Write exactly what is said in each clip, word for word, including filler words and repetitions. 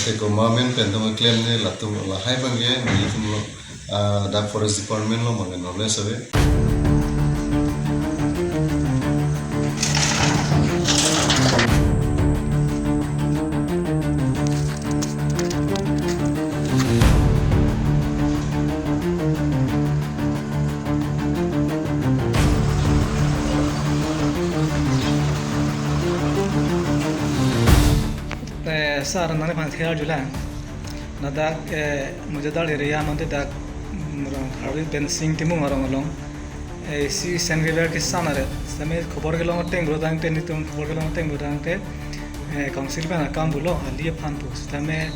Te komat amen pen tong klemde latum lahai abangke nelitum lo, ah, dak Forest Department along abangke knowledge ave. Te sir, nangliphan thek arjulang. Ladak, eh, Mojadar area mate dak, mm, rong Karbi Dancing Timung arong along, eh, isi Saint Gabriel kesan aret. Sami khobor kelong ateng bro tangte, nelitum khobor kelong ateng bro tangte, eh, council pen akam pulo, ali aphan pu. Sitame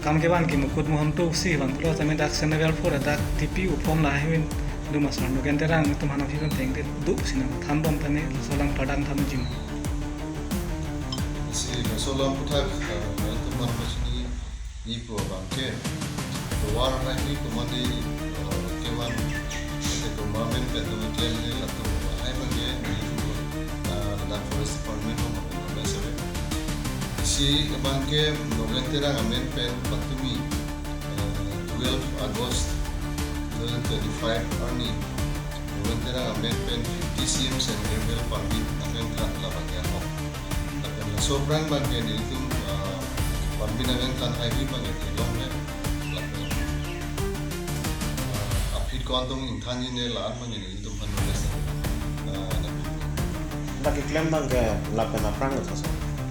akam kevan ke Mukut Mohan Toksi van pulo, sitame dak Saint Gabriel pura dak T P uphom lahai ahin do ma sir, Nogen Terang atum aphan aphi pen tengte duk sinang thanbom tame laso alam padang tame jima. Si laso alam aputhak, eh, nelitum aphan pachini ni pu abangke, tovar hai ni komat, eh, kevan, ate komat amen pen tong klemde latum lahai abangke nelitum, eh, dak Forest Department along abangke knowledge ave. Si abangke Nogen Terang amen pen patumi, eh, twelve August twenty twenty-five arni Nogen Terang amen pen fifty C M Saint Gabriel permit nangkangklang labangke ahok. Lapen laso aphrang abangke nelitum, ah, permit nangkangklang hai abangke theklongle. Lapen, ah, aphi ko-an tong ingthanji ne la-an abangke nelitum aphan knowledge, ah, nangpi. Dak keklem abangke lapen aphrang ta so.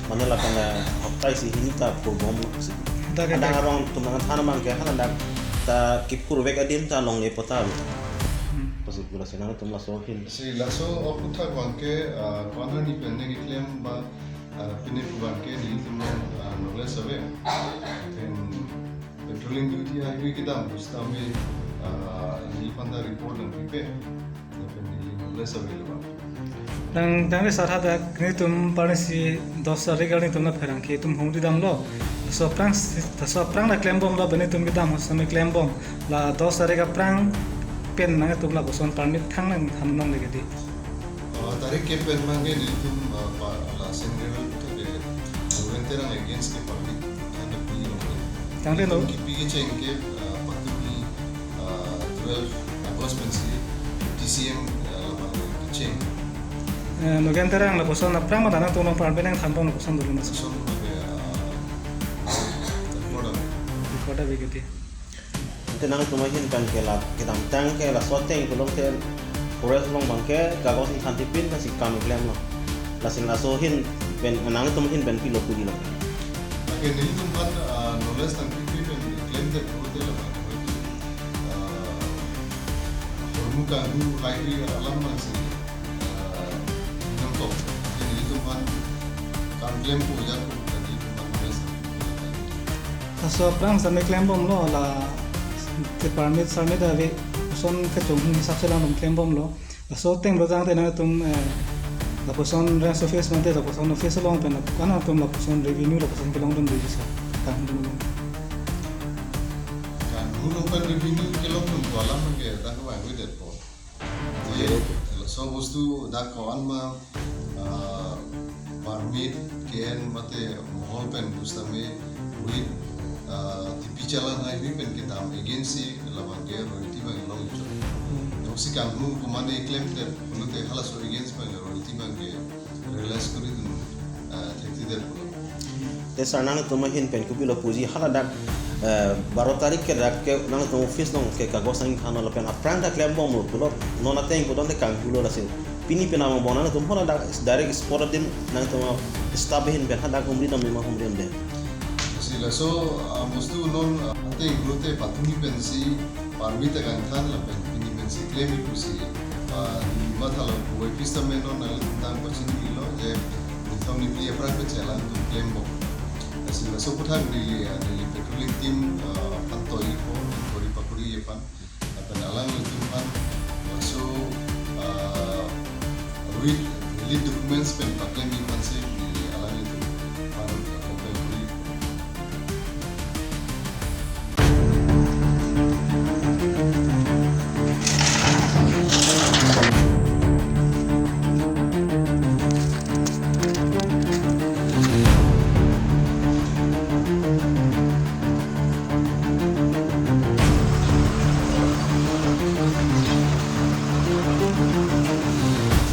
Mane lapen, eh, hapta isi hini ta phurbomlo si. Dak ke adang arong atum nangthan abangke hala dak ta kepurvek adim ta longle pota lo. Hmm. Pasi pura si nangtum laso ahin. Si laso aputhak abangke, ah, ko-an arni pen ne keklem abang, ah, pine pu abangke nelitum, ah, knowledge ave. Then patrolling duty ahui kedam pusitame, ah, neliphan ta report nangpipe. Lapen neli knowledge ave lo abang. Tang, tangte sir, hadak nelitum parnisi dos tarik arni nelitum la pherangke atum humri damlo. Laso aphrang si, laso aphrang la klembomlo, lapen nelitum kedam ho sitame klembom. La dos tarik aphrang pen nangtum lapuson permit thang nangthan nangji ke dei. Ah, tarik ke pen abangke nelitum, ah, pa, la Saint Gabriel atum ke Nogen Terang against ke permit nangpi lo. Tangte no. Nelitum kipi kecheng ke, ah, patumi, ah, twelve August pensi T C M, ah, labang kecheng. Eh, Nogen Terang lapuson aphrang ma nangtum permit nangthanbom lapuson dolo mas. Lapuson abangke, ah, record ave. Record ave ke dei. Ante nangtum ahin pen ke la kedamtang ke laso ateng pulote forest along abangke kagos ingthan tipin lasi kam klemlo. Lasi laso ahin pen nangtum ahin pen pilo pudilo. Lake nelitum aphan, ah, knowledge nangpipe pen klemdet pulote labang, ah, hormu kanghu lahai alam abangsi, ah, nangkok. Lake nelitum aphan kam klempo ajat pu nelitum aphan knowledge nangpipe. Laso aphrang sitame klembomlo, la te permit submit ave, lapuson kachonghong hisap si nangtum klembomlo. Laso ateng bro tangte nangtum, eh, lapuson range office mate lapuson office along pen nangtum lapuson revenue lapuson kelongdun dei sir. Kanghu along. Kanghu along pen revenue kelongdun pu alam abangke dak kevang avedetpo. Ye, laso bostu dak ko-an ma, ah, permit ke-en mate mohol pen pusitame with, ah, T P challan hai pen kedam against si labangke royalty abang longchot. Hmm. Jongsi kanghu komatne klemdet pulote halaso against abang royalty abangke realize koridun, ah, thekthedet pulo. Te sir nangtum ahin pen kopilo puji hala dak, eh, baro tarik ke dak ke nangtum office along ke kagos nangthanlo lapen aphrang ta klembomlo pulo, non ateng pulote kanghulo lasi. Pini pen amang bon nangtum hala dak direct spot adim nangtum staff ahin pen hadak humri damde ma humri damde. Si laso, ah, bostu non, ah, ateng pulote patumi pensi permit ta kangthan lapen pini pensi klem pusi, ah, mathalo puvoiphit sitame non nangtum aphan pachinilo je nithom niphli aphrang pen si alangtum klembom. Lasi laso aputhak neli, ah, neli patrolling team, ah, aphan toipo, kori pakori aphan. Lapen alanglitum aphan laso, ah, with valid documents pen paklemji aphansi